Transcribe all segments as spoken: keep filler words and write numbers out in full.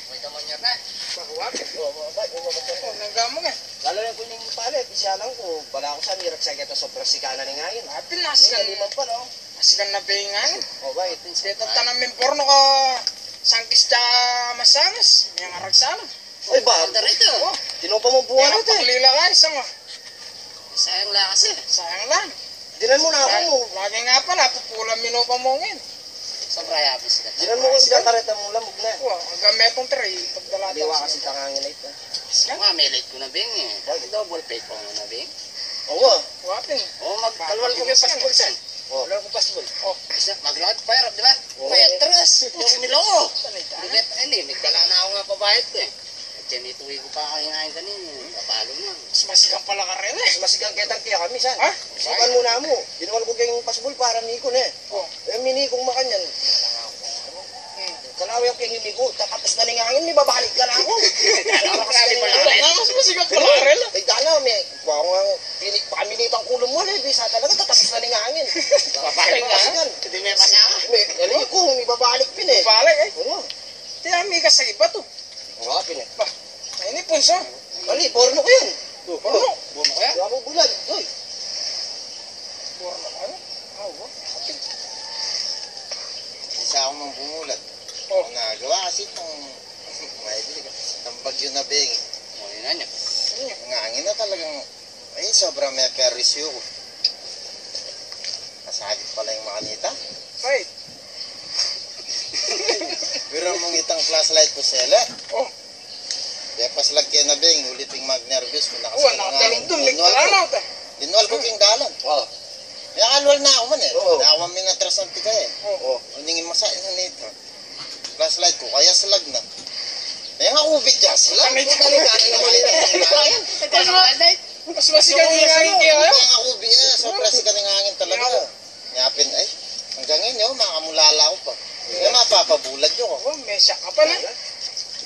May tamanyar na. Bawa. O, bawa, bawa, bawa. O, nang gamu nga. Lalo lang ku ning pale, bisyalan ku, bala ku sa mirak sa keta sobra sika na ning angin. Apil na, sikan. Ay, kaliman pa, no? Sikan na beng angin. O, bakit? Keta tanam ming porno ka, sangkis ta masangas, may ngarag sana. Ay, ba? Anda rito. O. Tinupa mo buwan natin. Paglila ka, isang, o. Sayang lang kasi. Sayang lang. Dinan mo na aku. Lagi nga pala, pupulang minupa mo ngin. Sobra yapis ka. Dinan mo kasi kareta mung lamug na. Wa, hanggang metong three, pagdala. Liwa kasi tangangin na ito. Nga, milit ku na bing e. Bakit? Double pay ko na bing. Owa. Wapin. O, magkalwal ku keng pasbul san. O. Kalwal ku pasbul. O. Isa, maglawat pa, di ba? O. May atras. Yung milo. Sanay ka na. Hindi, hindi, nagdala na aku nga pabayad ko e. At yan, ituwi ku pa kanina, kanina. Papalo na. Mas masigang pala ka rin e. Mas masigang ketang kaya kami, san? Ha? Sipan mu na mu. Binuwal ku keng pasbul para mikun e. O. E, minikung makanyan. Hmm. Kalawi aku keng imiku, tatapus na ning angin, mibabalik ka na aku. Tatapus na ning angin. Mas masigang pala ka rin. E, dala, me. Kuwa ku nga, pini-, paminitang kulum mu, e, bisa talaga, tatapus na ning angin. Babalik ka? Masigang. Hindi may pasa. Me, ali ku, mibabalik pin e. Babalik e. O. Tiyan, mi ka sa iba to. Ang apin e. Ba, ini punso. Ali, porno ko yan. O, porno. Porno ko yan. Gawa mo bulad. Uy. Porno ko yan. Awa. Isa aku mang bumulad. O. Ang nagawa kasi itong, may bili ka. Itong bagyo na beng. O, yun na niya. Ang angin na talagang Ay, sobrang meperwisyo ku. Masakit pala ing makanita. Ay. Pero mung itang flashlight ku sela. O. Kaya paslag kaya na beng, ulit ing magnervyos ku. Uwa, nakatalong dun, binuwal ku. Binuwal ku king dalan. O. Kaya kalwal na aku man e. O. Kaya aku man minatras ang tika e. O. Uningin masa, ina nito. Flashlight ku, kaya slag na. Kaya nga kubit ya slag. Kami, kami, kami naman yun. Mas ma-, mas masigang yung angin kaya, ano? Kaya nga kubit ya, sobra sigang angin talaga. Yapin, ay. Hanggang ngayon, yun, makamulala ku pa. Kaya mapapabulad yun, o. O, may siya ka pa na.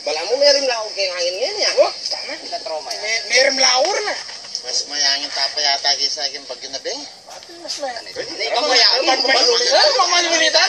Bala mu, meron na akong kaya angin ngayon, ya. O, tama. May, meron na ako na. Mas mayangin tapa yata kaysa aking bagyo na beng. Mas mayangin. Hindi, pag mayangin. Pag mayangin. Pag mayangin.